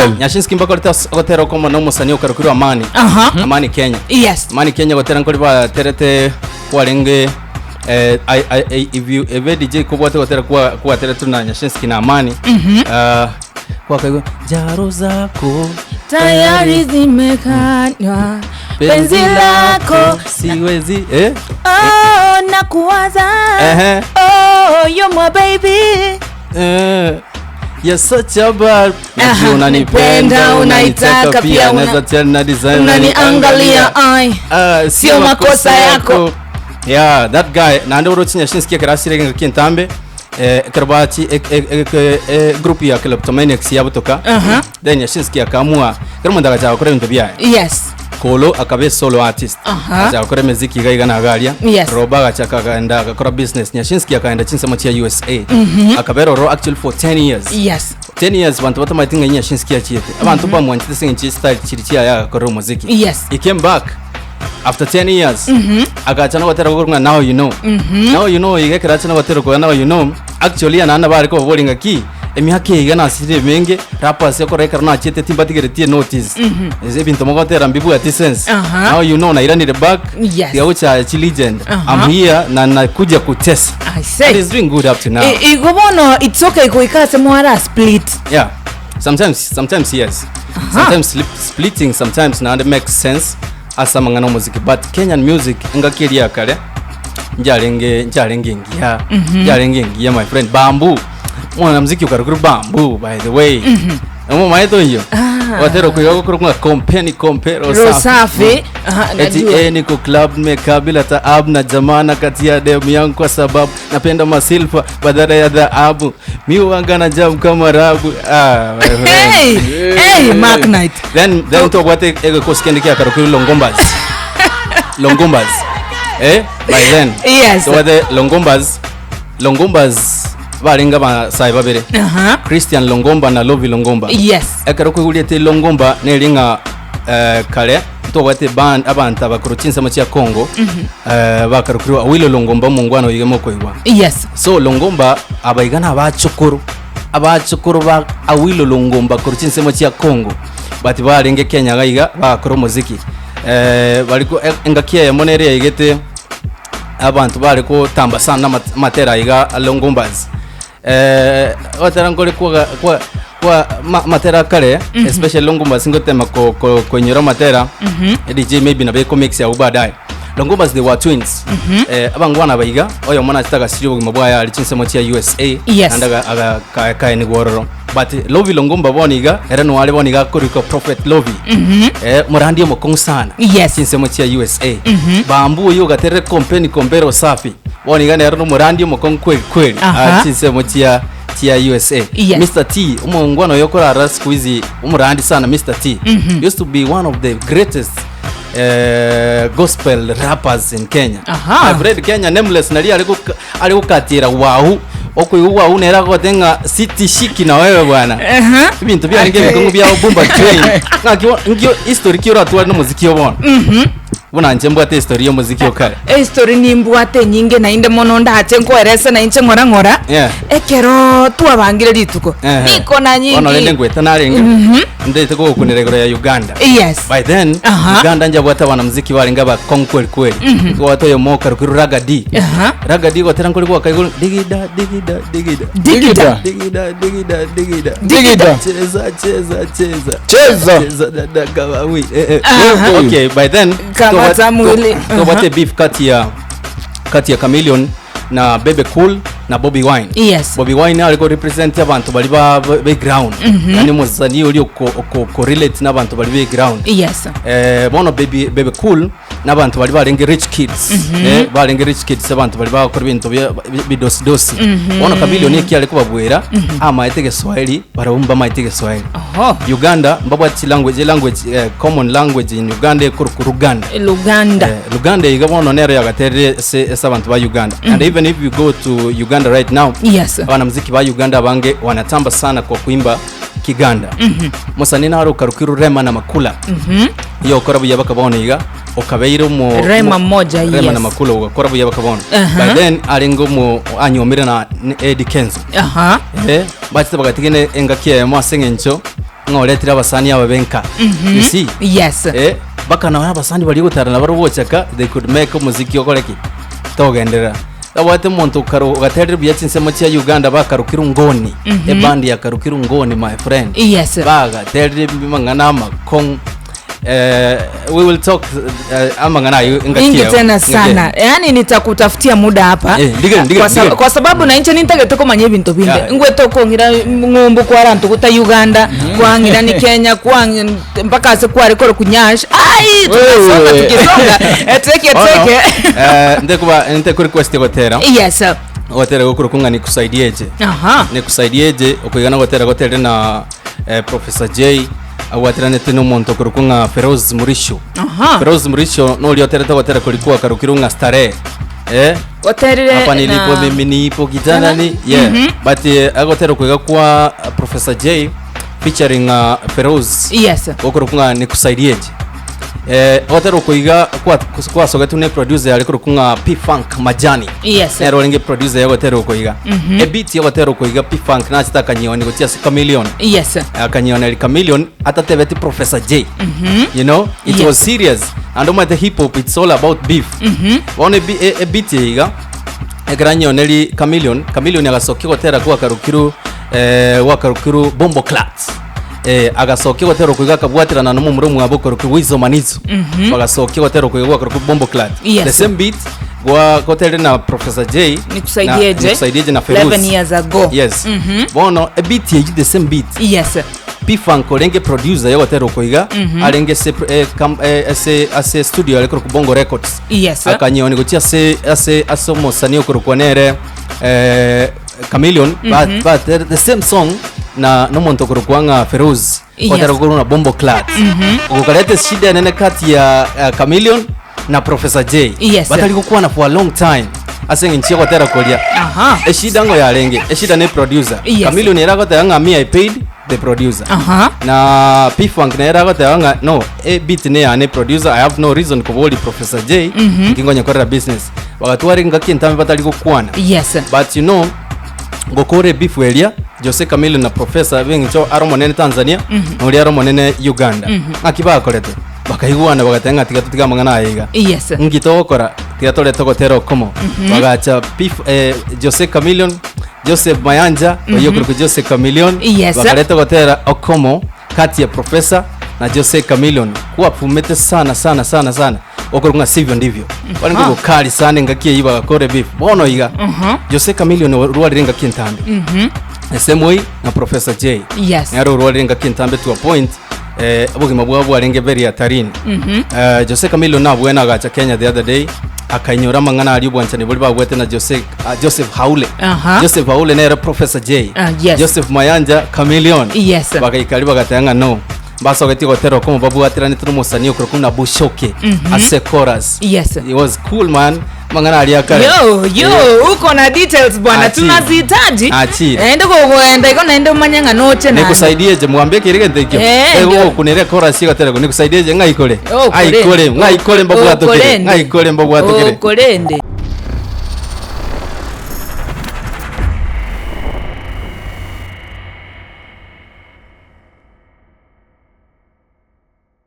Style. Nyashinski mbakorete ase ogotera okomo na omosani okarokirwe Amani. Aha. Amani Kenya. Yes. Amani Kenya gotera nkori baterete kwarenge eh, I, I, I, if you ebe DJ kobwate gotera kwa kwateretwe na Nyashinski na Amani. Ah, kwakaigwa njaro zako Tayari zimekanywa penzi lako siwezi eh? oh, nakuwaza Ehe. oh, you're my baby Eh, you're such a bad Aha, Najua unanipenda nipenda, unaitaka unaitaka pia pia, una- naweza tell na design unaniangalia ai Ah, Sio sio makosa yako. Yeah, that guy nande orochi Nyashinski ekero asire ngaki entambe eh, ekero bachi ek- ek- ek- eh, group ya Kleptomaniacs yabutoka Aha. then Nyashinski akaamua kero omonto agachaka gokora ebinto biaye yes Kolo akaba esolo artist Aha. agachaka gokora emeziki iga iga na iga aria Yes. Roba agachaka akaenda agakora business Nyashinski akaenda chinsemo chia USA akabera ororo actually for 10 years yes 10 years bantu batamaete ng'a Nyashinski achiete abanto bamwanchete ase eng'encho ye style chiri chiaye agakorera omoziki Yes. he came back after 10 years agacha nogotera gokorwa ng'a now you know now you know iga ekero acha nogotera okwo now you know actually naende bare kobaboria ng'a ki emiaka eye iga nasirire emenge rappers okora ekero nachiete timbatigeretie notice Ase ebinto mogotera mbibwati sense Aha. now you know nairanire back Yes. tiga gochaya chi legend Aha. I'm here na nakuja kutesa I say. And he's doing good up to now I- igo bono it's okay goika ase mwara split yeah sometimes sometimes yes sometimes slip, splitting sometimes naende makes sense ase amang'ana omoziki but kenyan music engaki eria ya kare njarenge njarenge engiya njarenge engiya my friend bambu mwanamuziki okarokire bambu by the way omomaete oyio Ah. otera okoiga gokorokwa ng'a kompe ni kompe Rosafi. Aha, Eti najua. eh, niko club nimekaa bila taabu na jamaa na katia demu yangu kwa sababu napenda masilfa badala ya dhahabu mi huanga na jam kama rabu ah, my friend. Hey, hey, Mark Knight. then then tobwate egekosi kende kiakarokire longombas longombas eh by then Yes. tobwate longombas longombas barenge abasae babere Aha. christian longomba na lovi longomba Yes. ekero koiguriete longomba neri ng'a eh, kare ntobwate band abanto abakorwa chinsemo chia congo eh, bakarokirwe awilo longomba omongwana oige mokoigwa Yes. so longomba abaiga na abachokoro abachokoro ba awilo longomba korwa chinsemo chia congo but barenge kenya iga iga bagakora omoziki eh, bariko engaki eyemo nere yaigete abanto bare gotamba sana amat- amatera iga longombas eh, gotera nkore kwaga kwa kwa ma- amatera akare especially longombas ngotema ko- ko- koinyora amatera DJ maybe nabo ekomix abwo baadaye longombas they were twins eh, abangwana baiga oyomo nachete agasiria obogima bwaye aria chinsemo chia USA Yes. naende aga- aga- ka- kaenigwa ororo but Lovi Longomba bono iga ere noare bono iga akorikwa Prophet Lovi eh, morandi omokong'u sana Yes. chinsemo chia USA bambu oyo ogaterere kompeni kompero safi bono iga nere nomorandi omokong'u kweli kweli Aha. Ah, chinsemo chia chia USA Yes. Mr T omongwana oyo okorara siku hizi omorandi sana Mr T used to be one of the greatest eh, gospel rappers in Kenya Aha. My friend Kenya nameless nari ari guka- ari gukatira wahu okoigwa wahu nere agote ng'a sitishiki na wewe bwana Aha. ebinto biarenge ebikongu bia Bumba Train ng'aki bo- ngio history ki oratware na omoziki o bono buna inche mbwate history ya omoziki o kare Ehistory nimbwate enyinge naende mono ndache nkoerese na inche ng'ora ng'ora Yeah. ekero twabangire rituko Ehe. niko na Bono rende nyingi ngweta narenge ndete kogokunera igoro ya Uganda yes by then Aha. uganda njabwate abanamuziki barenge abakong'u kweli kweli twabwate oyomo okarokirwe Ragga Dee Aha. Ragga Dee gotera nkori gwaka igoro digida digida digida Digida. digida digida digida Digida. cheza cheza cheza Cheza. cheza dada kama wi eh, eh. Aha. okay by then Kama mwili. twabwate beef kati ya kati ya Chameleon na Bebe Cool na Bobi Wine Yes. Bobi Wine ariko represent abantu bari ba be ground yani muzani uri uko uko correlate n'abantu bari be ground yes eh bono baby bebe cool n'abantu bari barenge rich kids eh barenge rich kids abantu bari bakora ibintu bya- bidosidosi bono Chameleone eki ariko babwera amaete Kiswahili barabumba amaete Kiswahili oho Uganda mbabwati language language eh, common language in Uganda ekoro Luganda luganda Eh, Luganda iga bono nero yagaterire ase ase abanto ba Uganda and even if you go to Uganda right now yes abanamuziki ba Uganda abange wanatamba sana kwa kuimba Kiganda mosani naro okarokirwe Rema na Makula iyo okora buya baka bono iga okabeire omo Rema moja, Rema yes. na Makula ogakora buya baka bono Aha. by then arenge omo anyomire na Eddie Kenzo aha eh bachete bagatigana engaki eyemo ase eng'encho. Ng'a oretire abasani aba benka. You see? Yes. Eh, mpaka nonya abasani baria gotara nabarobwo gochaka they could make omoziki okore ki? Togenderera. Abwate omonto okaro ogaterire buya chinsemo chia Uganda bakarokirwe ngoni. Eband yakarokirwe ngoni my friend. Yes. Bagaterire amang'ana amakong'u. Eh, we will talk eh, amang'ana ayo engaki Mingi yao. tena Engaki sana yao. yaani nitakutafutia muda hapa Eh, ndigere, ndigere, kwa, sab- ndigere. kwa sababu nainche nintagete komanya ebinto binde Yeah. ngwete okong'ira ng'umbu kwarantuguta uganda kwang'ira ni kenya kwang mpaka ase kware kore kunyash ai tukasonga Wewe. tukisonga eteke Oh, no. eteke Eh, ndekuba nteku-request gotera yes gotera gokoro kung'a nikusaidieje aha nikusaidieje okoigana gotera gotere na eh, professor j abwatiranete nomonto okorokwa ng'a Feroz Mrisho. Aha. Feroz Mrisho noria oterete gotera koria kwakarokirwe ng'a Starehe. Eh? Oterire Hapa nilipo na- mimi nipo kijana ni yeah. But eh, agotera koiga kwa uh, Professor J featuring uh, Feroz Yes. gokorokwa ng'a nikusaidieje. Eh, ogotera okoiga kwa kwasogetwe ne producer yare korokwa ng'a P Funk Majani. Yes. Nere orenge producer yogotera okoiga. Ebeat yogotera okoiga P Funk nachete akanyoni gochia ase Chameleone. Yes. Akanyoneri Chameleone atatebeti Professor J. You know, it Yeah. was serious. And omanyete hip hop it's all about beef. Bono ebi- e- ebeat eye iga ekero anyoneri Chameleone, Chameleone agasokia gotera gwakarokiru eh, gwakarokiru Bombo Clats. Eh, agasokia gotera okoiga akabwaterana na omomura omwabo okorokwa Weasel Manizo. Bagasokia gotera okoiga gwakarokwa Bombo Clat. Yes. The same beat gwa goterire na Professor J. Nikusaidieje. Na, nikusaidieje na Feroz. 11 years ago. Yes. Bono ebeat eyio the same beat. Yes. P-Funk orenge producer yogotera okoiga arenge ase eh, kam- eh, ase ase studio are korokwa Bongo Records. Yes. Akanyoni gochia ase ase ase omosani okorokwa nere eh, Chameleone mm -hmm. but the same song na nomonto okorokwa ng'a Feroz Yes. otera korwa na Bombo Clat mm -hmm. ogokareta eshida enene kati ya uh, Chameleone na Professor J Yes. batari gokwana for a long time ase eng'encho ya gotera koria Aha. eshida ng'o yarenge eshida ne producer Yes. Chameleone ere agoteba ng'a me I paid the producer Aha. na P-Funk nere agoteba ng'a no e beat ne yane producer I have no reason kobori Professor J mm -hmm. nkingonyekorera business Bagatwara engaki entambe batari gokwana. Yes. But you know, gokora ebeef eria, Jose Chameleone na Professor beng'encho are omonene Tanzania, na oria are omonene Uganda. Ng'aki bakorete? Bakaigwana bagateba ng'a tiga totige amang'ana aya iga. Yes. Nki togokora? Tiga torete ogotera okomo. Bagacha beef, eh, Jose Chameleone, Joseph Mayanja, oyio okorokwa Jose Chameleone, Yes. bakareta ogotera okomo kati ya Professor na Jose Chameleone kwafumete sana sana sana sana. Okorokwa ng'a sivyo ndivyo. Barenge gokari sana engaki eyio bagakora ebeef. Bono iga, Jose Chameleone orwarire engaki entambe. The same way na Professor J. Yes. Nere orwarire engaki entambe to a point eh, obogima bwabo bwarenge very hatarini. Eh, Jose Chameleone nabwene agacha Kenya the other day akainyora amang'ana aria obwanchani boria babwete na Jose, ah, Joseph Haule. Aha. Joseph Haule nere Professor J. Ah, yes. Joseph Mayanja Chameleone. Yes. Bagaikari bagateba ng'a no. Mbasogetie gotera okomo babwatiranete nomosani okorokwa buna Bushoke ase chorus. Yes. It was cool man. Amang'ana aria akare. Yo, yo, Eh, uko na details bwana, Achi. tunazihitaji. Achi. Naende gogoenda igo naende omanye ng'a noche naende. nikusaidieje mwambie kere gento ekio Eh, ndio. egokunere chorus igotera nikusaidieje ng'aikore Oh, kore. aikore ng'aikore mbabwatokere Okorende. ng'aikore mbabwatokere Okorende.